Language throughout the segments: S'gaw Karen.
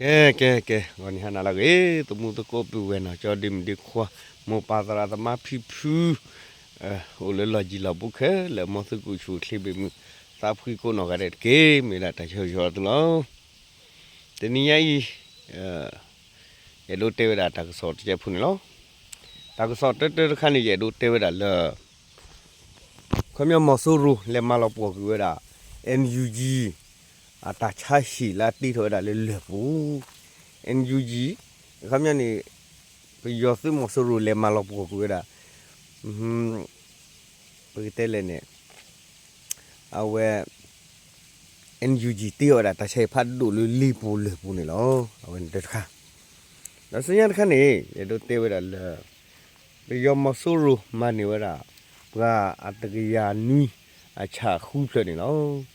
ကဲ ကဲ ကဲ ဂီၤနံၤဟါနၤလၢအဂ့ၤ သမူသကိးပုၢ်ဝဲၢ်နီၢ်ကၠီဒ့မုၣ်ဒ့ခွါ မိၢ်ပၢ်သရၣ်သမါဖံဖု အိၣ်လၢလီၢ်ယံၤလီၢ်ဘူးခဲလၢာ် မ်သုကအိၣ်ဆူၣ်အိၣ်ချ့ဘၣ်မုာ် သးဖှံကိးနီၢ်ဂၤဒဲးတက့ၢ် မ့ၢ်ဒၣ်တၢ်ဆၢဂ့ၤဆၢဝါသုလီၤ. တနံၤညါအံၤ ယအဲၣ်ဒိးတဲဝဲဒၣ်တၢ်ကစီၣ်တစဲးဖိန့ၣ်လီၤ. တၢ်ကစီၣ်တၢတၢတခါန့ၣ် ယအဲၣ်ဒိးတဲဝဲဒၣ်လၢ ခီပညီမီၤစိရိၤလဲၤမၤလီၤပှီၢ်ကွံာ်ဝဲဒၣ် NUG အတၢ်ဆါဟံၣ်လၢအတ့ထီၣ်ဝဲဒၣ်လၢလၢၢ်ပူၤ NUG ခီပညီန့ၣ် ပယီၤသုးမီၤစိရိၤလဲၤမၤလီၤပှီၢ်ကွံာ်ဝဲဒၣ် ပကတဲလဲၣ်န့ၣ် အဝဲ NUG တ့ထီၣ်ဝဲဒၣ်တၢ်ဆါဟံၣ်ဖးဒိၣ်လၢလ့ပူၤလၢၢ်ပူၤန့ၣ်လီၤ. အဝဲန့ၣ်တခါ ဒီးဆူညါတခါန့ၣ် ယအဲၣ်ဒိးတဲဝဲဒၣ်လၢ ပယီၤမီၤစိရိၤမၤန့ၢ်ဝဲဒၣ် ပှၤအတကယၤနွံအဆၣ်ဃုဖျၢၣ်န့ၣ်လီၤ.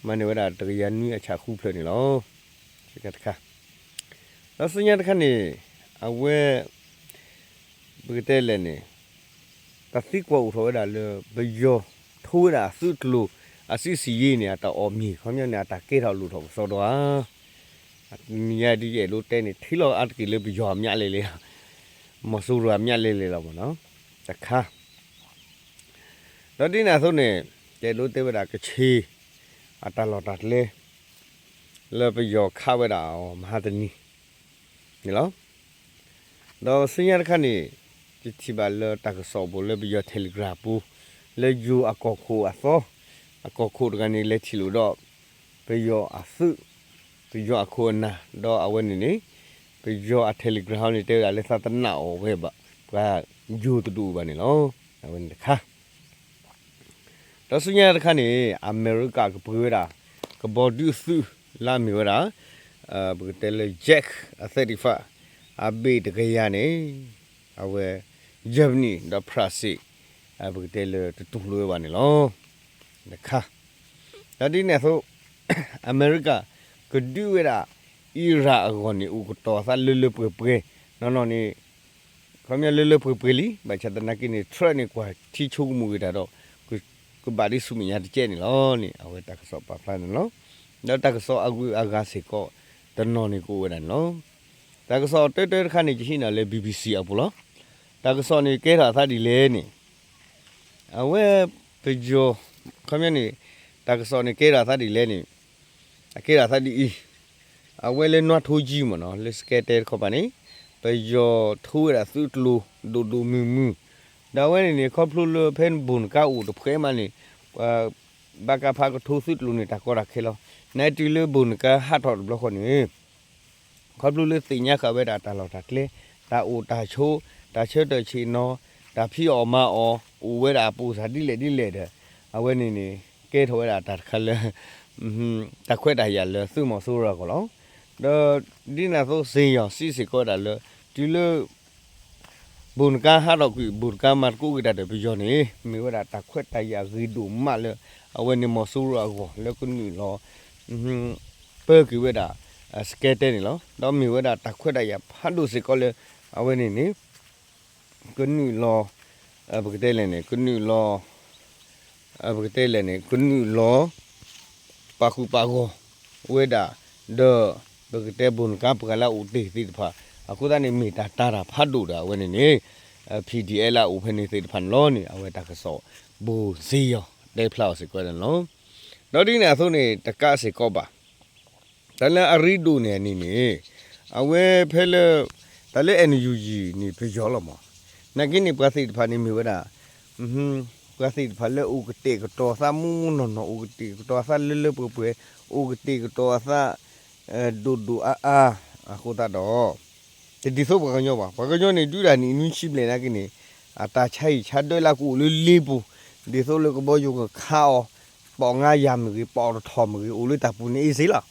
မၤန့ၢ်ဝဲဒၣ်တကယၤနွံအဆၣ်ဃုဖျၢၣ်န့ၣ်လီၤ. တခါ ဒီးဆူညါတခါန့ၣ် အဝဲ ပကတဲလဲၣ်န့ၣ် တၢ်သံကွၢ်အိၣ်ထီၣ်ဝဲဒၣ်လၢ ပယီၤထိဝဲဒၣ်အသုးကျိၤ အစံးစံးယ့န့ၣ် အတၢ်အီၣ်မ့ၤ ခီပညီန့ၣ် အတၢ်ကဲထီၣ်လိၣ်ထီၣ်ကစီဒီဧါ. တနံၤညါဒ်ယအဲၣ်ဒိးတဲန့ၣ် ထံၣ်လီၤအါတက့ၢ်လၢပယီၤအမျးလဲၣ်လဲၣ်လီၤ. မီၤစိရိၤအမျးလဲၣ်လဲၣ်လီၤမ့ၢ်နီၤ တခါ ဒီးဒ်န့ၣ်အသိးန့ၣ် ယအဲၣ်ဒိးတဲဝဲဒၣ်ကခ့ၣ် အတၢ်လီၢ်တၢ်ကျဲ လၢပယီၤခးဝဲဒၣ်အီၤမဟါတနံၤန့ၣ်လီၤ. ဒီးဆူညါတခါန့ၣ် ယထံၣ်ဘၣ်လၢတၢ်ကစီၣ်ပူၤလၢပယီၤ Telegram ပူၤ လၢယိၤအကီၢ်ခိၣ်အသီ အကီၢ်ခိၣ်တဂၤန့ၣ် လဲၤထံၣ်လိာ်ဒီး ပယီၤအသုး ပယီၤအခိၣ်အနၢ် ဒီးအဝဲန့ၣ်န့ၣ် ပယီၤအ Telegram န့ၣ် တဲဝဲဒၣ်လၢသးတနာ်အီၣ်ဝဲဘၣ် ပှၤယိၤတဒူၣ်ဘၣ်န့ၣ်လီၤ. အဝဲန့ၣ်တခါ ဒီးဆူညါတခါန့ၣ် အမဲရကၤကပှ့ၤဝဲဒၣ် ကဘီဒုးသုးလၢအမ့ၢ်ဝဲဒၣ် ပကတဲလၢ Yak thirty-five အဘ့ၣ်တကယၤန့ၣ် အဝဲ Germany ဒီး France ပကတဲလၢတတူၢ်လိာ်ဝဲဘၣ်န့ၣ်လီၤ. တခါ ဒီးဒ်န့ၣ်အသိး အမဲရကၤ ကဒုးဝဲဒၣ် Iran အဂီၢ်န့ၣ် အိၣ်ကတီၤအသးလၢလၢပှဲၤပှဲၤ နီၢ်နီၢ်န့ၣ် ခီပညီလၢလၢပှဲၤပှဲၤလံ ဘၣ်ဆၣ်သနာ်က့န့ၣ် Trump န့ၣ် ကွၢ်ထံဆိကမိၣ်ဂ့ၤတၢ်ဒီး ကဘၣ်ဒ်ဆူမဲာ်ညါတကဲန့ၣ်လီၤန့ၣ် အဝဲတၢ်ကစီၣ်ပာ်ဖျါန့ၣ်လီၤ. ဒီးတၢ်ကစီၣ်အဂုၤအဂၤစ့ၢ်ကီး တနီၤန့ၣ်ကအိၣ်ဝဲဒၣ်န့ၣ်လီၤ. တၢ်ကစီၣ်တၢတၢတခါန့ၣ် ယဟံးန့ၢ်လၢ BBC အပူၤလီၤ. တၢ်ကစီၣ်န့ၣ်ကဲထီၣ်အသးဒ်လဲၣ်န့ၣ် အဝဲ ပယီၤ ခီပညီန့ၣ် တၢ်ကစီၣ်န့ၣ်ကဲထီၣ်အသးဒ်လဲၣ်န့ၣ် အကဲထီၣ်အသးဒ်အံၤ အဝဲလၢနွါထိကံမ့ၢ်နီၤ လၢစကဲတဲတခီပၤန့ၣ် ပယီၤထိဝဲဒၣ်သုးကျိၤဒိၣ်ဒိၣ်မုၢ်မုၢ် ဒီးအဝဲန့ၣ်န့ၣ် ခီဖျိလၢဖဲဘိၣ်နကါအိၣ်တဖှဲးမးန့ၣ် ပှၤဘၣ်ကဖးကထိသုးကျိၤန့ၣ် တၢ်ကီတၢ်ခဲလီၤ. နတုၤလၢဘိၣ်နကါဟးထီၣ်တဘျီဃီန့ၣ် ခီဖျိလၢသ့ၣ်ညါဃာ်ဝဲဒၣ်တၢ်လီၢ်တၢ်ကျဲ, တၢ်အိၣ်တၢ်ဆိး, တၢ်ဆၢထၢၣ်ဆ့ၣ်နီၤ, တၢ်ဖံးအီၣ်မၤအီၣ်, အိၣ်ဝဲဒၣ်အပူၤစၢ်ဒ်လဲၣ်ဒ်လဲၣ်ဒီး အဝဲန့ၣ်န့ၣ် ကဲထီၣ်ဝဲဒၣ်တၢ်တခါလၢ တၢ်ခွဲးတၢ်ယာ်လၢသုးမီၤစိရိၤအဂီၢ်လီၤ. ဒီးဒ်န့ၣ်အသိးစ့ၢ်ကီး စံးစ့ၢ်ကီးဝဲဒၣ်လၢ တုၤလၢ ဘိၣ်နကါဟးထီၣ်ကွံာ် ဘိၣ်နကါမၤသကိးက့ၤတၢ်ဒီးပယီၤန့ၣ် မ့ၢ်ဝဲဒၣ်တၢ်ခွဲးတၢ်ယာ်ဂ့ၤဒိၣ်မးလၢ အဝဲန့ၣ်မီၤစိရိၤအဂီၢ်လၢကနုာ်လီၤ ပၢက့ၤဝဲဒၣ် စကဲတဲန့ၣ်လီၤ. ဒီးမ့ၢ်ဝဲဒၣ်တၢ်ခွဲးတၢ်ယာ်ဖးဒိၣ်စ့ၢ်ကီးလၢ အဝဲန့ၣ်န့ၣ် ကနုာ်လီၤ ပကတဲလဲၣ်န့ၣ် ကနုာ်လီၤ ပကတဲလဲၣ်န့ၣ် ကနုာ်လီၤ ပာ်ဃုာ်ပာ်ဂီၢ်ဝဲဒၣ် ဒီး ပကတဲဘိၣ်နကါပှၤလၢအအိၣ်တ့ၢ်သ့ၣ်တဖၣ် အဃိသတးန့ၣ် မ့ၢ်တၢ်တာ်တၢ်ဖးဒိၣ်ဒီးအဝဲန့ၣ်န့ၣ် PDF လၢအအိၣ်ဖဲန့ၣ်သ့ၣ်တဖၣ်န့ၣ်လီၤန့ၣ် အဝဲတၢ်ကစီၣ်ဘိၣ်စ့ၢ်ကီး တဲဖျါအီၤစ့ၢ်ကီးန့ၣ်လီၤ. ဒီးဒ်န့ၣ်အသိးန့ၣ် တကးစ့ၢ်ကီးဘၣ် တၢ်လၢအရ့ဒိၣ်န့ၣ်န့ၣ် အဝဲဖဲလၢ တၢ်လၢ NUG န့ၣ် ပယီၤလီၤမး, နာ်က့န့ၣ် ပှၤသ့ၣ်တဖၣ်န့ၣ်မ့ၢ်ဝဲဒၣ် ပှၤသ့ၣ်တဖၣ်လၢအိၣ်ကတဲာ်ကတီၤအသးမူမူနီၢ်နီၢ် အိၣ်ကတဲာ်ကတီၤအသးလၢလၢပှဲၤပှဲၤ အိၣ်ကတဲာ်ကတီၤအသး ဒိၣ်ဒိၣ်အါအါ အဃိသတးဒီး တဒ်သိးပှၤကညီဘၣ်. ပှၤကညီန့ၣ် ဒုးဒၣ်နံၣ်နွံဆံဘျဲၣ်နာ်က့န့ၣ် အတၢ်ဆါဟံၣ်ဆါဒၢလၢကအိၣ်လၢလ့ပူၤ ဒ်သိးလၢကဘီယူၤကခးအီၤ ပိာ်ငါယၤမ့ၢ်ဂ့ၤ ပိာ်တထီၣ်မ့ၢ်ဂ့ၤ အိၣ်လၢတၢ်ပူၤန့ၣ်အ့စ့လီၤ.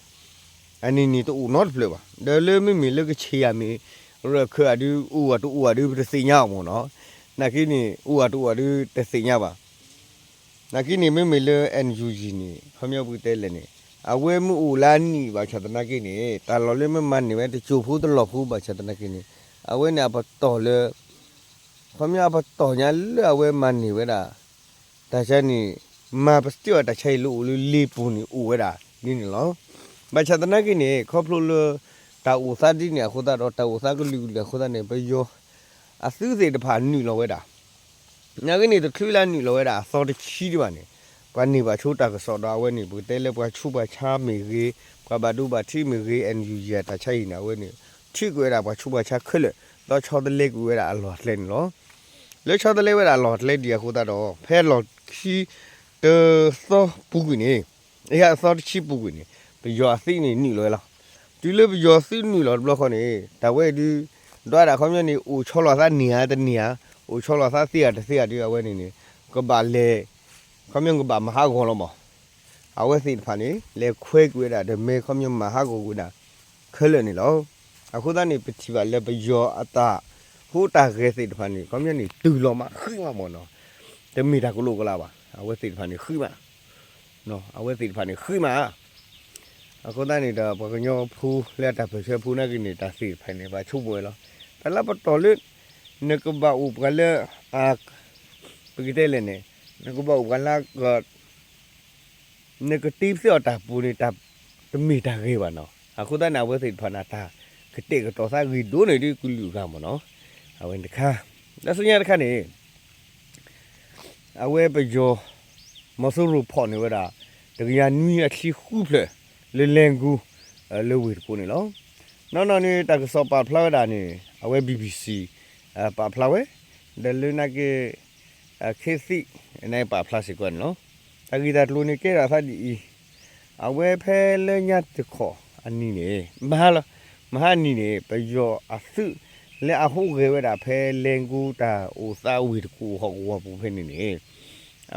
အနံၤန့ၣ်တအိၣ်နီတဖျၢၣ်ဘၣ်. ဒီးလၢမ့မ့ၢ်လၢကဆ့ၣ်ယၤမ့ၢ် ရၢၢ်ခၢၣ်အဒု အိၣ်ဝဲတအိၣ်ဝဲဒု ပတသ့ၣ်ညါအီၤမ့ၢ်နီၤ. နာ်က့န့ၣ် အိၣ်ဝဲတအိၣ်ဝဲဒု တသ့ၣ်ညါဘၣ်. နာ်က့န့ၣ် မ့မ့ၢ်လၢ NUG န့ၣ် ခီပညီပကတဲလဲၣ်န့ၣ် အဝဲမ့ၢ်အိၣ်လၢအနံၣ်ဘၣ်ဆၣ်သနာ်က့န့ၣ် တၢ်လီၢ်လၢမ့ၢ်မၤန့ၢ်ဝဲတစိၢ်ဖိတလီၢ်ဖိဘၣ်ဆၣ်သနာ်က့န့ၣ် အဝဲန့ၣ်အပတီၢ်လၢ ခီပညီအပတီၢ်ညါလၢအဝဲမၤန့ၢ်ဝဲဒၣ် တၢ်ဆါန့ၣ် မၤပစတ့ၢ်အီၤတၢ်ဆါအံၤလၢအိၣ်လၢလ့ပူၤန့ၣ်အိၣ်ဝဲဒၣ်ဒ်န့ၣ်လီၤ. ဘၣ်ဆၣ်သနာ်က့န့ၣ် ခီဖျိလၢ တၢ်အိၣ်သးဒ်န့ၣ်အဃိသတးဒီး တၢ်အိၣ်သးကလုာ်ကလုာ်အဃိသတးန့ၣ် ပယီၤအသုးသ့ၣ်တဖၣ်နုာ်လီၤဝဲဒၣ် နာ်က့န့ၣ် တချုးလၢနုာ်လီၤဝဲဒၣ်အသီတဆံဒံးဘၣ်န့ၣ် ပှၤန့ၢ်ဘၣ်ဆိတၢ်ကစီၣ်ဒီးအဝဲန့ၣ် ပကတဲလၢပှၤဆူးပှၤဆါမ့ၢ်ဂ့ၤ, ပှၤဘၣ်ဒိဘၣ်ထံးမ့ၢ်ဂ့ၤ, အ NUG တၢ်ဆါဟံၣ်န့ၣ် အဝဲန့ၣ် ထံၣ်ကွံာ်ဝဲဒၣ်ပှၤဆူးပှၤဆါခဲလၢာ် ဒီးဆီတလဲကွံာ်ဝဲဒၣ်အလီၢ်အကျဲန့ၣ်လီၤ. လၢဆီတလဲဝဲဒၣ်အလီၢ်အကျဲဒံးအဃိသတးဒီး ဖဲလီၢ်ခံ တသီပူၤကွံာ်န့ၣ် အသီတဆံပူၤကွံာ်န့ၣ် ပယီၤအသုးန့ၣ်နုာ်လီၤဝဲလီၤ. တုၤလၢပယီၤသုးနုာ်လီၤတဘျီဃီန့ၣ် တၢ်ဝဲအံၤဒုး ဒွးဒၣ်ခီပညီန့ၣ် အိၣ်ဆီလီၤသးန့ၢ်ဧါတန့ၢ်ဧါ, အိၣ်ဆီလီၤသးသ့ဧါတသ့ဧါဒုး အဝဲန့ၣ်န့ၣ် ကဘၣ်လဲၤ ခီပညီကဘၣ်မၤဟးဂီၤလီၤမး. အဝဲသ့ၣ်တဖၣ်န့ၣ် လဲၤခွဲကွံာ်ဝဲဒၣ်ဒီးမ့ၢ်ခီပညီမၤဟးဂီၤကွံာ်ဝဲဒၣ် ခဲလၢာ်န့ၣ်လီၤ. အဃိသတးန့ၣ် ပထံၣ်ဘၣ်လၢပယီၤအတၢ်ဟူးတၢ်ဂဲၤသ့ၣ်တဖၣ်န့ၣ် ခီပညီန့ၣ် တုၤလီၤမးဃံးမးမ့ၢ်နီၤ, တမ့ၢ်တၢ်ကလိာ်ကလးဘၣ်, အဝဲသ့ၣ်တဖၣ်န့ၣ်ဃံးမး, အဝဲသ့ၣ်တဖၣ်န့ၣ်ဃံးမး. အဃိသတးန့ၣ်ဒီး ပှၤကညီဖိလၢအတၢ်ပၢၢ်ဆၢဖိနာ်က့န့ၣ် တၢ်သ့ၣ်တဖၣ်န့ၣ် ပှၤဆိကမိၣ်ဝဲလီၤ. တၢ်လၢပတီၢ်လၢ နကဘၣ်အိၣ်ပှၤလၢ ပကတဲလဲၣ်န့ၣ် နကဘၣ်အိၣ်ပှၤလၢ နကတ့ပသ့အီၤတၢ်ပူၤန့ၣ် တၢ်တမ့ၢ်တၢ်ဂ့ၤဘၣ်နီၤ. အဃိသတးန့ၣ် အဝဲသ့ၣ်တဖၣ်န့ၣ် တၢ်ကတဲာ်ကတီၤသးဂ့ၤဒိၣ်န့ၢ်ဒ်ကလုာ်အဂၤမ့ၢ်နီၤ. အဝဲန့ၣ်တခါ, ဒီးဆူညါတခါန့ၣ် အဝဲပယီၤ မီၤစိရိၤဖီၣ်န့ၢ်ဝဲဒၣ် တကယၤနွံအချံဃုဖျၢၣ် လၢလဲၤကူ လၢဝ့ၢ်တကူန့ၣ်လီၤ. နီၢ်နီၢ်န့ၣ် တၢ်ကစီၣ်ပာ်ဖျါဝဲဒၣ်န့ၣ် အဝဲ BBC ပာ်ဖျါဝဲ, ဒီးလၢနာ်က့ ခ့သံၣ်န့ၣ်ပာ်ဖျါစ့ၢ်ကီးန့ၣ်လီၤ. တၢ်ဂ့ၢ်တၢ်ကျိၤန့ၣ်ကဲထီၣ်သးဒ်အံၤ, အဝဲဖဲလၢညါတခီအနံၤန့ၣ် မဟါလီၤ, မဟါအနံၤန့ၣ် ပယီၤအသုး လၢအဟူးဂဲၤဝဲဒၣ်ဖဲလဲၤကူတၢ်အိၣ်သးဝ့ၢ်တကူဟီၣ်ကဝီၤပူၤဖဲန့ၣ်န့ၣ်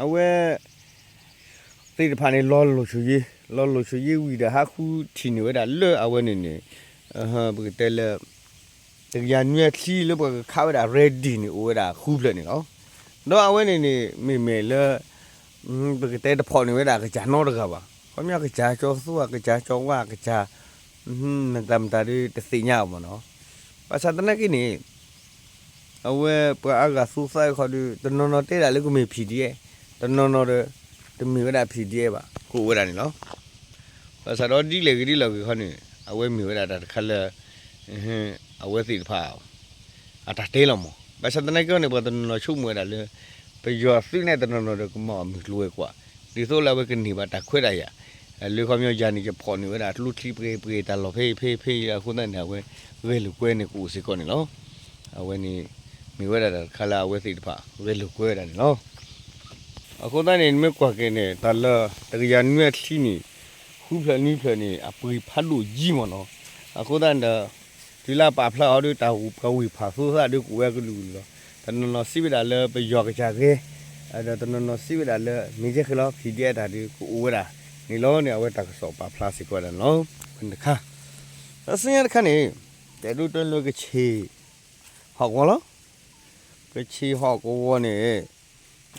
အဝဲ သ့ၣ်တဖၣ်န့ၣ် လီၤလိာ်ဆိၣ်ယ့, လီၤလိာ်ဆိၣ်ယ့ဝံၤဒီး ဟးဃုထံၣ်န့ၢ်ဝဲဒၣ်လၢအဝဲန့ၣ်န့ၣ် ပကတဲလၢ တကယၤနွံအချံလၢပှၤကခးဝဲဒၣ် ready န့ၣ် အိၣ်ဝဲဒၣ်ဃုဖျၢၣ်န့ၣ်လီၤ. ဒီးအဝဲန့ၣ်န့ၣ် မ့မ့ၢ်လၢ ပကတဲတဖီၣ်န့ၢ်ဝဲဒၣ်ကစၢ်နီတဂၤဘၣ်. ခီပညီကစၢ်ကၠီသူ ကစၢ်ကၠီဝါ ကစၢ် မတၤမတၤဒ်တသ့ၣ်ညါအီၤမ့ၢ်နီၤ. ဘၣ်ဆၣ်သနာ်က့န့ၣ် အဝဲပှၤအါဂၤသူသးခီဒီး တနီၤနီၤတဲဒၣ်လၢကမ့ၢ် PDF, တနီၤနီၤဒီး တမ့ၢ်ဝဲဒၣ် PDF ဘၣ် ကအိၣ်ဝဲဒၣ်န့ၣ်လီၤ. ဘၣ်ဆၣ်ဒီးဒ်လဲၣ်ဂ့ၤဒ်လဲၣ်ဂ့ၤခီန့ၣ် အဝဲမ့ၢ်ဝဲဒၣ်တၢ်တခါလၢ အဝဲသ့ၣ်တဖၣ် အတၢ်တဲလီၤမး. ဘၣ်ဆၣ်သနာ်က့န့ၣ် ပှၤတနီၤနီၤဆိကမိၣ်ဝဲဒၣ်လၢ ပယီၤသုးန့ၣ်တနီၤနီၤဒီးကမၤအီၤမုၢ်ကျိၤဝဲၤကွာ် ဒ်သိးလၢအဝဲကန့ၢ်ဘၣ်တၢ်ခွဲးတၢ်ယာ် လၢခီပညီယၤန့ၣ် ယဖီၣ်န့ၢ်ဝဲဒၣ်ကျိချံပှဲၤပှဲၤတၢ်လီၢ်ဖဲအံၤဖဲအံၤဖဲအံၤအဃိသတးန့ၣ် အဝဲဂဲၤလိာ်ကွဲန့ၣ်ကအိၣ်စ့ၢ်ကီးန့ၣ်လီၤ. အဝဲန့ၣ် မ့ၢ်ဝဲဒၣ်တၢ်တခါလၢအဝဲသ့ၣ်တဖၣ်ဂဲၤလိာ်ကွဲဝဲဒၣ်န့ၣ်လီၤ. အဃိသတးန့ၣ် နမ့ၢ်ကွၢ်က့ၤန့ၣ် တၢ်လၢတကယၤနွံအချံန့ၣ် ဃုဖျၢၣ်နွံဖျၢၣ်န့ၣ် အပှ့ၤဖးဒိၣ်ယံမ့ၢ်နီၤ. အဃိသတးဒီး တုၤလၢပာ်ဖျါအီၤဒီး တၢ်ပှၤဝ့ၢ်ဖးသူသးဒီးကအိၣ်ဝဲကလုာ်ကလုာ်လီၤ. တနီၤနီၤစံးဝဲဒၣ်လၢပယီၤကစၢ်ဂဲၤ, ဒီးတနီၤနီၤစံးဝဲဒၣ်လၢ မ့ၢ်ကဲဃဲလီၤ PDF တၢ်ဒီးကအိၣ်ဝဲဒၣ်န့ၣ်လီၤန့ၣ် အဝဲတၢ်ကစီၣ်ပာ်ဖျါစ့ၢ်ကီးဝဲဒၣ်န့ၣ်လီၤ. အဝဲန့ၣ်တခါ, ဒီးဆူညါတခါန့ၣ် တဲဒိတဲလၢကချ့ၣ်ဟီၣ်ကဝီၤလီၤ. ကချ့ၣ်ဟီၣ်ကဝီၤန့ၣ်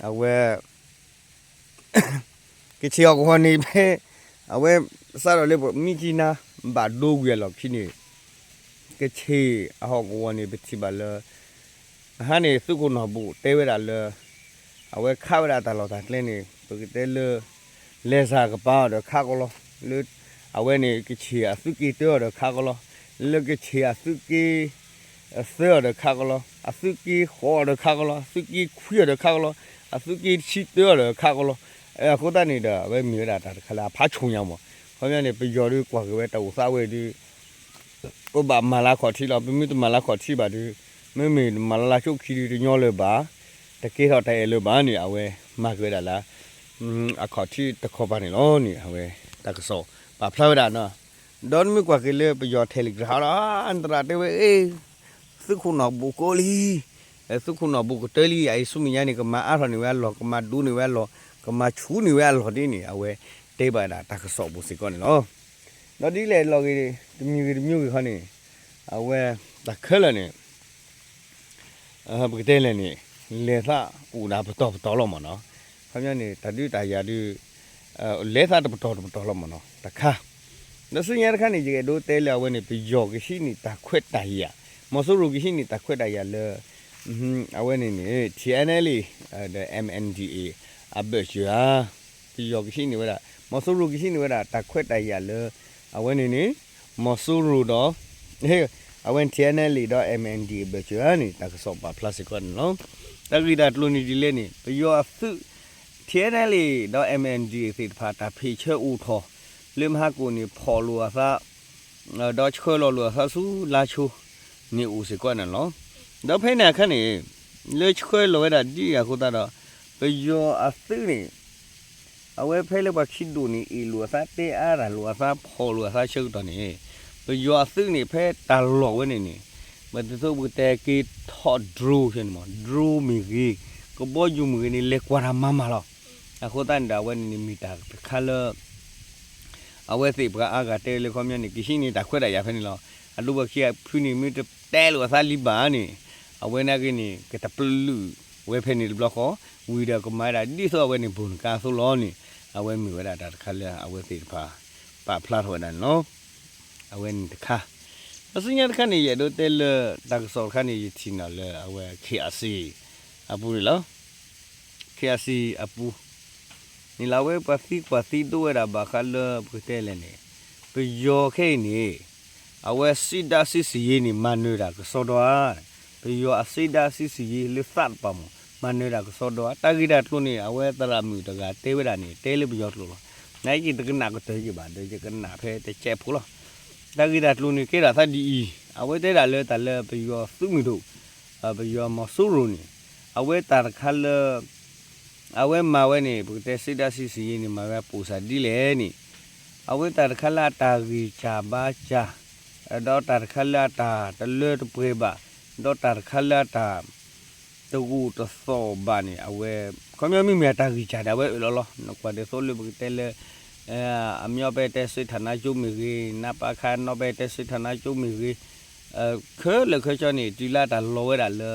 အဝဲ ကချ့ၣ်ဟီၣ်ကဝီၤန့ၣ်ဖဲ အဝဲ စးထီၣ်လၢပမံကံနါ ဘၣ်ဒိဝံၤအလီၢ်ခံန့ၣ် ကချ့ၣ်အဟီၣ်ကဝီၤန့ၣ် ပထံၣ်ဘၣ်လၢ အဟါန့ၣ် သုးခိၣ်နီၢ်ဘူၣ်တဲဝဲဒၣ်လၢ အဝဲခးဝဲဒၣ်တၢ်လီၢ်တၢ်ကျဲန့ၣ် ပကတဲလၢ လဲၤစၢ်ကပၤအီၤဒီးခးကီးလီၤ. လၢ အဝဲန့ၣ် ကချ့ၣ်အသုးက့တၢအီၤဒီးခးကီးလီၤ. လၢကချ့ၣ်အသုးက့ သၢအီၤဒီးခးကီးလီၤ. အသုးက့ဃိးအီၤဒီးခးကီးလီၤ. အသုးက့ခွံအီၤဒီးခးကီးလီၤ. အသုးက့တဆံတၢအီၤဒီးခးကီးလီၤ. အဃိသတးန့ၣ်ဒီး အဝဲမ့ၢ်ဝဲဒၣ်တၢ်တခါလၢအဖးဆူၣ်ညါမး. ခီပညီန့ၣ် ပယီၤဒုးကွၢ်က့ၤဝဲတၢ်အိၣ်သးဝဲဒုး ပဘၣ်မၤလၢခီၣ်ထံးလီၤ. ပမ့ၢ်တမၤလၢခီၣ်ထံးဘၣ်ဒုး မ့မ့ၢ်မၤလၢလၢဆိခံဒုးတညီလၢၤဘၣ်, တကဲထီၣ်တၢ်အဲၣ်လၢၤဘၣ်န့ၣ် အဝဲမၤက့ၤဝဲဒၣ်လၢ အခီၣ်ထံးတခီပၤန့ၣ်လီၤန့ၣ် အဝဲတၢ်ကစီၣ်ပာ်ဖျါဝဲဒၣ်နီၤ. ဒီးနမ့ၢ်ကွၢ်က့ၤလၢပယီၤ Telegram ဟီဒီး နသရၣ်တဲဝဲ အ့ သုးခိၣ်နီၢ်ဘူၣ်ကိးလံ, သုးခိၣ်နီၢ်ဘူၣ်ကတၢၢ်လံ ယၤအံၤဆူမဲာ်ညါန့ၣ် ကမၤအါထီၣ်န့ၢ်ဝဲအလီၢ်, ကမၤဒိးန့ၢ်ဝဲအလီၢ်, ကမၤဆူၣ်န့ၢ်ဝဲအလီၢ်ဒ်န့ၣ် အဝဲတဲဘၣ်ဝဲဒၣ်တၢ်ကစီၣ်ပူၤစ့ၢ်ကီးန့ၣ်လီၤ. ဒီးဒ်လဲၣ်လီၤဂ့ၤ တမံၤဂ့ၤတမံၤဂ့ၤခီန့ၣ် အဝဲတၢ်ခဲလၢာ်န့ၣ် ပကတဲလဲၣ်န့ၣ် လဲၤသးအိၣ်ဒၣ်ပတီၢ်ပတီၢ်လီၤမ့ၢ်နီၤ. ခီပညီန့ၣ် တၢ်ဒုးတၢ်ယၤဒုး လဲၤသးတပတီၢ်တပတီၢ်လီၤမ့ၢ်နီၤ တခါ. ဒီးဆူညါတခါန့ၣ် ယကအဲၣ်ဒိးတဲလၢအဝဲန့ၣ် ပယီၤကဟံးန့ၢ်တၢ်ခွဲးတၢ်ယာ်, မီၤစိရိၤကဟံးန့ၢ်တၢ်ခွဲးတၢ်ယာ်လၢ အဝဲန့ၣ်န့ၣ် TNLA ဒီး MNDAA အဘၢၣ်စၢၤဧါ, ပယီၤကဟံးန့ၢ်ဝဲဒၣ်, မီၤစိရိၤကဟံးန့ၢ်ဝဲဒၣ် တၢ်ခွဲးတၢ်ယာ်လၢ အဝဲန့ၣ်န့ၣ် မီၤစိရိၤဒီး အဝဲ ထံၣ်အဲၣ်နဲလ့ၣ် ဒီး MNDAA ဘၢၣ်စၢၤဧါန့ၣ် တၢ်ကစီၣ်ပာ်ဖျါစ့ၢ်ကီးန့ၣ်လီၤ. တၢ်ဂ့ၢ်တၢ်ကျိၤန့ၣ်ဒ်လဲၣ်န့ၣ် ပယီၤအသုး ထံၣ်အဲၣ်နဲလ့ၣ် ဒီး MNDAA သ့ၣ်တဖၣ် တၢ်ဖံးဆၢအိၣ်ထီၣ် လၢမဟါကိၣ်န့ၣ် ဖီၣ်လိာ်အသး ဒီးဆှၢလီၤလိာ်အသးဆူလါဆိ န့ၣ်အိၣ်စ့ၢ်ကီးန့ၣ်လီၤ. ဒီးဖဲန့ၣ်အခါန့ၣ် လၢဆှၢလီၤဝဲဒၣ်ဒ်အံၤအဃိသတးဒီး ပယီၤအသုးန့ၣ် အဝဲဖဲလၢပှၤခံဒိၣ်န့ၣ် အ့ၣ်လိာ်အသး တဲအါတၢ်လိာ်အသး ဖီၣ်လိာ်အသးဆၢကတီၢ်န့ၣ် ပယီၤအသုးန့ၣ် ဖဲတၢ်လီၢ်ဝဲန့ၣ်န့ၣ် ပတသိးပကတဲက့ၤထီၣ် drone န့ၣ်မး drone မ့ၢ်ဂ့ၤ ကဘီယူၤမ့ၢ်ဂ့ၤန့ၣ် လဲၤကွၢ်တၢ်မၤမၤလီၤ. အဃိသတးန့ၣ်ဒီး အဝဲန့ၣ်န့ၣ် မ့ၢ်တၢ်တခါလၢ အဝဲသ့ၣ်ပှၤအါဂၤတဲလၢခီပညီန့ၣ် ကဟံးန့ၢ်တၢ်ခွဲးတၢ်ယာ်ဖဲန့ၣ်လီၤ. အဒိပှၤခံဂၤဖုန့ၣ် မ့ၢ်တတဲလိာ်အသးလံဘၣ်န့ၣ် အဝဲနာ်က့န့ၣ် ကတပလုာ်ဝဲဖဲန့ၣ်တဘျီဃီ ဝံၤဒီးကမၤဝဲဒၣ်ဒ်သိးအဝဲန့ၣ် ဘူးနကါအသိးလီၤန့ၣ် အဝဲမ့ၢ်ဝဲဒၣ်တၢ်တခါလၢအဝဲသ့ၣ်တဖၣ် ပာ်ဖျါထီၣ်ဝဲဒၣ်န့ၣ်လီၤ. အဝဲန့ၣ်တခါ ဒီးဆူညါတခါန့ၣ် ယအဲၣ်ဒိးတဲလၢ တၢ်ကစီၣ်တခါန့ၣ် ယထံၣ်န့ၢ်လၢအဝဲ KIC အပူၤန့ၣ်လီၤ. KIC အပူၤ န့ၣ်လၢအဝဲပှၤသံကွၢ်သံဒိးဝဲဒၣ်ဘၣ်ဃးလၢပကတဲလဲၣ်န့ၣ် ပယီၤခဲအံၤန့ၣ် အဝဲစံးဒၣ်စံးစံးယ့ၤန့ၣ် မၤနၢၤတၢ်ကစီဒီဧါ, ပယီၤအစံးဒၣ်စံးစံးယ့ၤလၢသးတပၤမး မၤနၢၤတၢ်ကစီဒီဧါ. တၢ်ဂ့ၢ်တၢ်ကျိၤန့ၣ် အဝဲသရၣ်မုၣ်တဂၤတဲဝဲဒၣ်န့ၣ် တဲလၢပယီၤကျိာ်လီၤ. နာ်က့ယတကနၣ်ကတၢၢ်က့ၤဘၣ်ဒီး ယကနၣ်ဖဲတကဲးဖိလီၤ. တၢ်ဂ့ၢ်တၢ်ကျိၤန့ၣ် ကဲထီၣ်သးဒ်အံၤ, အဝဲတဲဒၣ်လၢတၢ်လၢပယီၤသုးမုၢ်ဒိၣ် ပယီၤမီၤစိရိၤန့ၣ် အဝဲတၢ်တခါလၢ အဝဲမၤဝဲန့ၣ် ပကတဲစံးဒၣ်စံးစံးယ့ၤန့ၣ် မၤဝဲပိာ်စၢ်ဒ်လဲၣ်န့ၣ် အဝဲတၢ်တခါလၢအတၢ်ဂံၢ်စၢ်ဘါစၢ် ဒီးတၢ်တခါလၢအတၢ်တလၢတပှဲၤဘၣ်, ဒီးတၢ်တခါလၢအတၢ် တဂိာ်တသီၣ်ဘၣ်န့ၣ် အဝဲ ခီပညီမ့မ့ၢ်အတၢ်ဂံၢ်စၢ်ဒၣ်ဝဲအၢၣ်လီၤလီၤ. နကွၢ်ဒ်သိးလၢပကတဲလၢ အမ့ၢ်ပဲတဲစ့ထၣ်နါကၠိမ့ၢ်ဂ့ၤ, နါပခါ နီၢ်ပဲတဲစ့ထၣ်နါကၠိမ့ၢ်ဂ့ၤ, ခဲလၢာ်ခဲဆ့န့ၣ် တုၤလၢတၢ်လီၤဝဲဒၣ်လၢ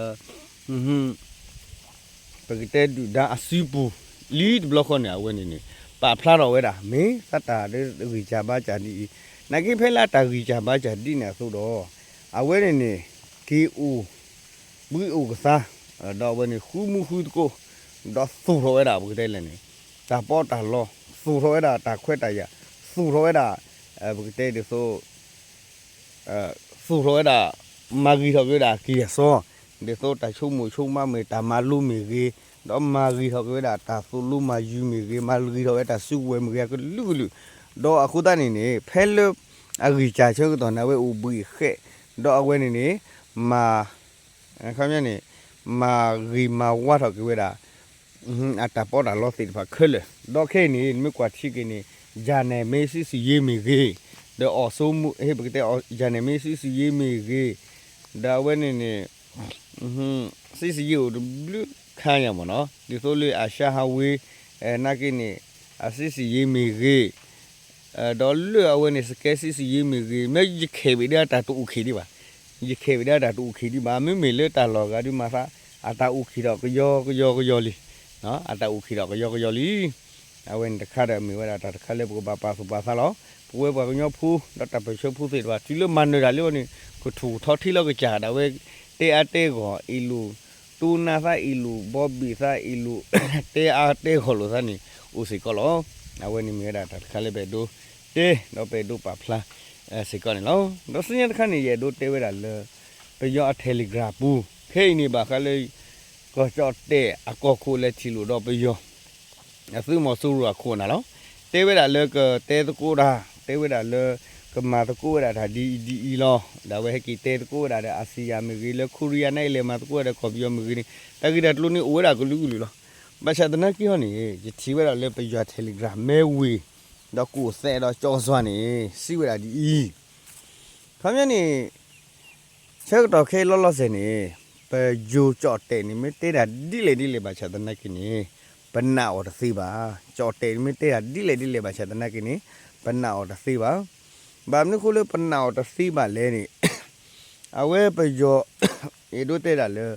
ပကတဲဒုၣ်ဒါအစုပူၤ လံတဘျီဃီန့ၣ် အဝဲန့ၣ်န့ၣ် ပာ်ဖျါထီၣ်ဝဲဒၣ် မ့ၢ်သးတၢ်ဂံၢ်စၢ်ဘါစၢ်ဒ်အံၤ, နာ်က့ဖဲလၢတၢ်ဂံၢ်စၢ်ဘါစၢ်ဒ်န့ၣ်အသိးဒီး အဝဲန့ၣ်န့ၣ် က့ၤအိၣ် ဘှံးအိၣ်ကသါ ဒီးအဝဲန့ၣ် ဃုမူဃုသကိး ဒီးသူၣ်ထီၣ်ဝဲဒၣ် ပကတဲလဲၣ်န့ၣ် တၢ်ပီးတၢ်လီ သူၣ်ထီၣ်ဝဲဒၣ်တၢ်ခွဲးတၢ်ယာ် သူၣ်ထီၣ်ဝဲဒၣ် ပကတဲဒ်သိး သူၣ်ထီၣ်ဝဲဒၣ် မၤဂ့ၤထီၣ်က့ၤဝဲဒၣ်အကံၢ်အစီ ဒ်သိးတၢ်ဆိကမိၣ်ဆိကမးမ့ၢ် တၢ်မၤလိမ့ၢ်ဂ့ၤ, ဒီးမၤဂ့ၤထီၣ်က့ၤဝဲဒၣ်တၢ်သိၣ်လိမၤယုၤမ့ၢ်ဂ့ၤ, မၤဂ့ၤထီၣ်ဝဲတၢ်စုကဝဲၤမ့ၢ်ဂ့ၤ အကလုာ်ကလုာ်, ဒီးအဃိသတးန့ၣ်န့ၣ် ဖဲလၢ အဂံၢ်စၢ်ဆၢကတီၢ်န့ၣ် အဝဲအိၣ်ဘှံးဃဲး, ဒီးအဝဲန့ၣ်န့ၣ် မၤ ခီပညီန့ၣ် မၤဂ့ၤမၤဝါထီၣ်က့ၤဝဲဒၣ် အတၢ်ပီးတၢ်လီသ့ၣ်တဖၣ်ခဲလၢာ်, ဒီးခဲအံၤန့ၣ် နမ့ၢ်ကွၢ်ထံက့ၤန့ၣ် ယၤနဲၣ်မ့ၢ်စံးစံးယ့ၤမ့ၢ်ဂ့ၤ, ဒီးအီၣ်စိမူ ဟ့ၣ်ပကတဲ ယၤနဲၣ်မ့ၢ်စံးစံးယ့ၤမ့ၢ်ဂ့ၤ, ဒီးအဝဲန့ၣ်န့ၣ် စံးစံးယ့ၤအိၣ်တဘျုးခါညါမ့ၢ်နီၤ, ဒ်သိးလၢအရှါဟးဝ့ နာ်က့န့ၣ် အစံးစံးယ့ၤမ့ၢ်ဂ့ၤ ဒီးလၢအဝဲန့ၣ် စကဲစံးစံးယ့ၤမ့ၢ်ဂ့ၤ, မ့ၢ်ယခဲးဝဲဒၣ်တၢ်တအိၣ်ခံးဒံးဘၣ်, ယခဲးဝဲဒၣ်တၢ်တအိၣ်ခံးဒံးဘၣ်, မ့မ့ၢ်လၢတၢ်လီၢ်ဂၤဒုးမၤသး အတၢ်အိၣ်ခံးဒီးကယီကယီကယီလံ, အတၢ်အိၣ်ခံးဒီးကယီကယီလံ. အဝဲန့ၣ်တခါဒီးမ့ၢ်ဝဲဒၣ်တၢ်တခါလၢပကဘၣ်ပာ်သူၣ်ပာ်သးလီၤ. ပဝဲပှၤကညီဖိ ဒီးတၢ်ပၢၢ်ဆၢဖိသ့ၣ်တဖၣ် တုၤလၢမၤနၢၤတၢ်လံအီၤန့ၣ် ကထူၣ်ကထီထံလီၤကစၢ်ဒၣ်ဝဲ တဲအါတဲဂီၢ် အ့ၣ်လိာ် တိၢ်နါသးအ့ၣ်လိာ် ဘီဘံၣ်သးအ့ၣ်လိာ် တဲအါတဲဂီၢ်လိာ်သးန့ၣ် အိၣ်စ့ၢ်ကီးလီၤ. အဝဲန့ၣ်မ့ၢ်ဝဲဒၣ်တၢ်တခါလၢပအဲၣ်ဒိးတဲ ဒီးပအဲၣ်ဒိးပာ်ဖျါ စ့ၢ်ကီးန့ၣ်လီၤ. ဒီးဆူညါတခါန့ၣ် ယအဲၣ်ဒိးတဲဝဲဒၣ်လၢ ပယီၤအ Telegram ပူၤ ခဲအံၤန့ၣ်ဘၣ်ဃးလၢ ကီၢ်ကၠီၣ်တဲၣ်အကီၢ်ခိၣ်လဲၤထံၣ်လိာ်ဒီးပယီၤ အသုးမီၤစိရိၤအခိၣ်အနၢ်လီၤ. တဲဝဲဒၣ်လၢကတဲသကိးတၢ် တဲဝဲဒၣ်လၢ ကမၤသကိးဝဲဒၣ်တၢ်ဒ်အံၤဒ်အံၤလီၤ. ဒီးအဝဲဟဲက့ၤတဲသကိးဝဲဒၣ်ဒီး အါစံယၤမ့ၢ်ဂ့ၤ လၢခိရံယါ နအ့လၢမၤသကိးဝဲဒၣ်ဒီးကီၢ်ပယီၤမ့ၢ်ဂ့ၤန့ၣ် တၢ်ဂ့ၢ်တၢ်ကျိၤန့ၣ်အိၣ်ဝဲဒၣ်ကလုာ်ကလုာ်လီၤ. ဘၣ်ဆၣ်သနာ်က့ဟီန့ၣ် ယထံၣ်ဝဲဒၣ်လၢပယီၤ Telegram မဲဝ့ၤ ဒီးကူၣ်သဲးဒီးကၠီစွါန့ၣ် စံးဝဲဒၣ်ဒ်အံၤ ခီပညီန့ၣ် ဆၢကတီၢ်ခဲအံၤလီၤလီၤဆဲးန့ၣ် ပယီၤကၠီၣ်တဲၣ်န့ၣ် မ့ၢ်တဲတၢ်ဒ်လဲၣ်ဒ်လဲၣ်ဘၣ်ဆၣ်သနာ်က့န့ၣ် ပနာ်အီၤတသ့ဘၣ်. ကၠီၣ်တဲၣ်န့ၣ် မ့ၢ်တဲတၢ်ဒ်လဲၣ်ဒ်လဲၣ်ဘၣ်ဆၣ်သနာ်က့န့ၣ် ပနာ်အီၤတသ့ဘၣ်. ဘၣ်မနုၤဃိလၢပနာ်အီၤတသ့ဘၣ်လဲၣ်န့ၣ် အဝဲပယီၤ အဲၣ်ဒိးတဲဒၣ်လၢ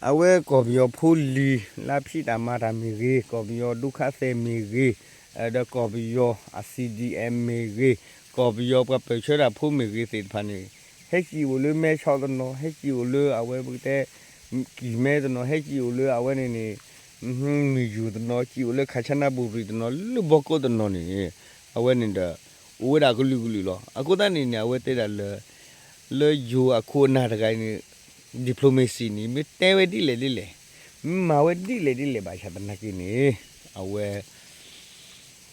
အဝဲကီၢ်ပယီၤဖိလံၤ လၢဖံးတၢ်မၤတၢ်မ့ၢ်ဂ့ၤ, ကီၢ်ပယီၤဒုက္ခသည်မ့ၢ်ဂ့ၤ, ဒီးကီၢ်ပယီၤအ CDM မ့ၢ်ဂ့ၤ, ကီၢ်ပယီၤပှၤပၢၢ်ဆၢတၢ်ဖိမ့ၢ်ဂ့ၤသ့ၣ်တဖၣ်န့ၣ် ဟဲက့ၤအိၣ်လၢမဲဆီးတနီၤ, ဟဲက့ၤအိၣ်လၢအဝဲပကတဲ ကံၢ်မဲတနီၤ, ဟဲက့ၤအိၣ်လၢအဝဲန့ၣ်န့ၣ် မုၢ်ယူၢ်တနီၤ, က့ၤအိၣ်လၢခၣ်ဆနၢ်ဘူရံၣ်တနီၤ, လၢဘီကီးတနီၤန့ၣ် အဝဲန့ၣ်ဒီး အိၣ်ဝဲဒၣ်ကလုာ်ကလုာ်လီၤ. အဃိသတးန့ၣ်န့ၣ် အဝဲတဲဒၣ်လၢ လၢယိၤအခိၣ်အနၢ်တဂၤန့ၣ် diplomacy န့ၣ် မ့ၢ်တဲဝဲဒ်လဲၣ်ဒ်လဲၣ်, မ့ၢ်မၤဝဲဒ်လဲၣ်ဒ်လဲၣ်ဘၣ်ဆၣ်သနာ်က့န့ၣ် အဝဲ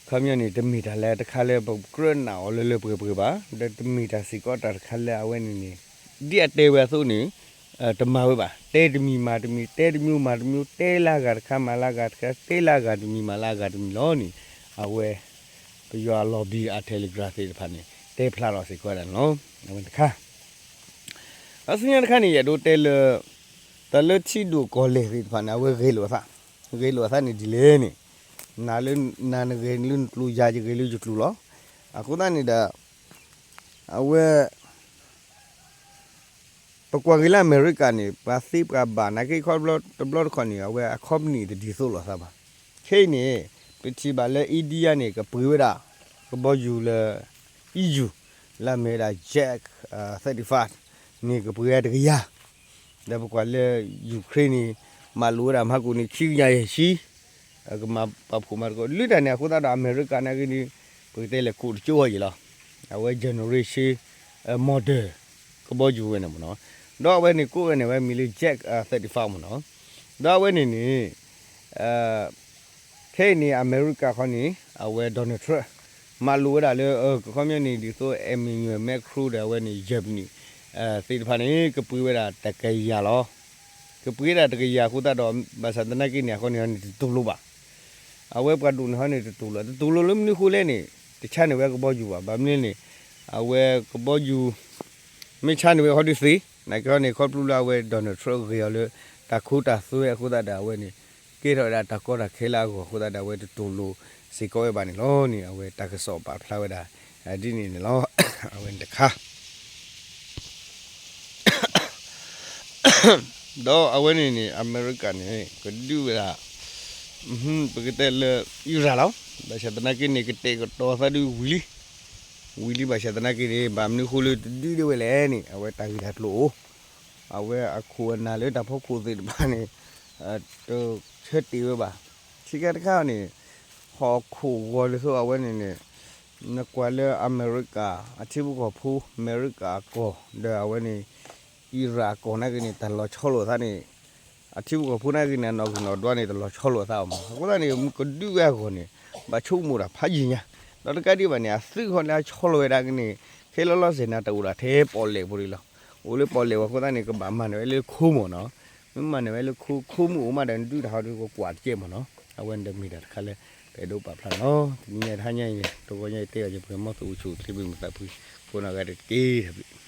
ခီပညီန့ၣ် တမ့ၢ်တၢ်လၢတခါလၢပကြၢးနာ်အီၤလၢလၢပှဲၤပှဲၤဘၣ်, ဒီးတမ့ၢ်တၢ်စ့ၢ်ကီးတၢ်တခါလၢအဝဲန့ၣ်န့ၣ် ဒ်အတဲဝဲအသိးန့ၣ် တမၤဝဲဘၣ်, တဲတမံၤမၤတမံၤ, တဲတမျိုးမၤတမျိုး, တဲလၢအဂၤတခါမၤလၢအဂၤတခါ, တဲလၢအဂၤတမံၤမၤလၢအဂၤတမံၤလီၤန့ၣ် အဝဲ ပယီၤအ lobby အ Telegram သ့ၣ်တဖၣ်န့ၣ် တဲဖျါလီၤစ့ၢ်ကီးဝဲဒၣ်န့ၣ်လီၤ. အဝဲတခါ အဆူညါတခါန့ၣ် ယအဲၣ်ဒိးတဲလၢ တၢ်လၢထံဒိၣ်ကီၢ်လဲၢ်သ့ၣ်တဖၣ်န့ၣ် အဝဲဂဲၤလိာ်အသး, ဂဲၤလိာ်အသးန့ၣ်ဒ်လဲၣ်န့ၣ်, နၤလၢ နၤနဂဲၤလၢနကျိၤ ယၤယဂဲၤလၢယကျိၤလီၤ. အဃိသတးန့ၣ်ဒီး အဝဲ ပကွၢ်က့ၤလၢအမဲရကၤန့ၣ် ပှၤသ့ပှၤဘၣ် နာ်က့ခီတဘျီတဘျီတခီၣ်န့ၣ် အဝဲအ company တဒ်သိးလိာ်သးဘၣ်. ခဲအံၤန့ၣ် ပထံၣ်ဘၣ်လၢ India န့ၣ် ကပှ့ၤဝဲဒၣ် ကဘီယူၤလၢ E U လၢအမ့ၢ်ဝဲဒၣ် Jet thirty-five န့ၣ် ကပှ့ၤဝဲတကယၤ, ဒီးပကွၢ်လၢ Ukraine န့ၣ် မၤလိာ်ဝဲဒၣ်မဟါကိၣ်န့ၣ် ခံကယၤယဲၢ်ဆံ ကမၤပာ်ဖှိၣ်မၤသကိး လၢတၢ်န့ၣ်အဃိသတးဒီး အမဲရကၤနာ်က့န့ၣ် ပကတဲလဲၤကိးတကၠိအီၤယံၤလီၤ. အဝဲ generation model ကဘီယူၤဝဲန့ၣ်မ့ၢ်နီၤ, ဒီးအဝဲန့ၣ်ကိးဝဲန့ၣ် အဝဲမံၤလၢ Jet thirty-five မ့ၢ်နီၤ, ဒီးအဝဲန့ၣ်န့ၣ် ခဲအံၤန့ၣ် အမဲရကၤခီန့ၣ် အဝဲ Donald Trump မၤလိာ်ဝဲဒၣ်လၢ ကခီပညီန့ၣ် ဒ်သိး Emmanuel Macron ဒီးအဝဲန့ၣ် Germany သ့ၣ်တဖၣ်န့ၣ် ကပှ့ၤဝဲဒၣ်တကယၤလီၤ. ကပှ့ၤဝဲဒၣ်တကယၤအဃိသတးဒီး ဘၣ်ဆၣ်သနာ်က့န့ၣ် အဃီန့ၣ်န့ၣ် တတူၢ်လိာ်ဘၣ်. အဝဲပှၤဒိၣ်န့ၣ်ဟီန့ၣ် တတူၢ်လိာ်, တတူၢ်လိာ်လၢမနုၤအဃိလဲၣ်န့ၣ် တဆါန့ၢ်ဝဲကဘီယူၤဘၣ်. ဘၣ်မနုၤန့ၣ် အဝဲကဘီယူၤ မ့ၢ်ဆါန့ၢ်ဝဲဟီဒုးသ့, နာ်က့ဟီန့ၣ် ခီဖျိလၢအဝဲ Donald Trump ဂ့ၤအီၤလၢတၢ်ခိတၢ်သွဲအဃိသတးဒီး အဝဲန့ၣ် ကဲထီၣ်ဝဲဒၣ်တၢ်ကီတၢ်ခဲလၢအဂီၢ်အဃိသတးဒီး အဝဲတတူၢ်လိာ်စ့ၢ်ကီးဝဲဘၣ်န့ၣ်လီၤန့ၣ် အဝဲတၢ်ကစီၣ်ပာ်ဖျါဝဲဒၣ် ဒ်န့ၣ်န့ၣ်လီၤ. အဝဲန့ၣ်တခါ ဒီးအဝဲန့ၣ်န့ၣ် အမဲရကၤန့ၣ် ကဒုးဝဲဒၣ် ပကတဲလၢ Iran လီၤ. ဘၣ်ဆၣ်သနာ်က့န့ၣ် ကတဲာ်ကတီၤသးဒုးဝံၤလံ, ဝံၤလံဘၣ်ဆၣ်သနာ်က့န့ၣ် ဘၣ်မနုၤအဃိလၢတဒုးဒၣ်ဝဲလဲၣ်န့ၣ် အဝဲတၢ်ဂ့ၢ်တၢ်ကျိၤအိၣ်, အဝဲအခိၣ်အနၢ်လၢတၢ်ဖီခိၣ်သ့ၣ်တဖၣ်န့ၣ် တဆၢတ့ၢ်ဝဲဘၣ်. ဆံကဲတခါန့ၣ် ဟီၣ်ခိၣ်ဂီၤလၢသိးအဝဲန့ၣ်န့ၣ် နကွၢ်လၢအမဲရကၤ အထံဖိကီၢ်ဖိ အမဲရကၤအကီၢ် ဒီးအဝဲန့ၣ် Iran အကီၢ်နာ်က့န့ၣ် တၢ်လီၤဆီလိာ်အသးန့ၣ် အထံဖိကီၢ်ဖိနာ်က့န့ၣ် အနီၢ်ဂံၢ်နီၢ်ဒွးန့ၣ် တလီၤဆီလိာ်အသးအီၤမး. အဃိသတးန့ၣ် မ့ၢ်ကဒုးဝဲအဂီၢ်န့ၣ် ဘၣ်ဆိကမိၣ်တၢ်ဖးယံာ်ညါ, ဒီးတကးဒံးဘၣ်န့ၣ် အသုးခီလၢအဆီလိာ်ဝဲဒၣ်က့န့ၣ် ခဲလၢာ်လီၤစဲၤနၤတၢ်အိၣ်ဒၣ်ထဲပီၣ်လဲၣ်ပူၤလီၤ. အိၣ်လၢပီၣ်လဲၣ်ဝဲအဃိသတးန့ၣ် ကဘၣ်မၤန့ၢ်ဝဲလၢခိမ့ၢ်နီၤ, မ့ၢ်မၤန့ၢ်ဝဲလၢခိ ခိမ့ၢ်အိၣ်မးဒီး နဒုးတၢ်ဟီဒုးကကွၢ်တကဲမ့ၢ်နီၤ. အဝဲန့ၣ်ဒီးမ့ၢ်တၢ်တခါလၢ ပအဲၣ်ဒိးပာ်ဖျါန့ၣ်လီၤ. တနံၤညါတဟါညါအံၤန့ၣ် တဂီၤညါအံၤတဲအီၤ ယပှဲၤမီၢ်သူၣ်အိၣ်ဆူၣ်အိၣ်ချ့ ပမ့ၢ်သးဖှံ ဖိနီၢ်ဂၤတက့ၢ်တဘျုး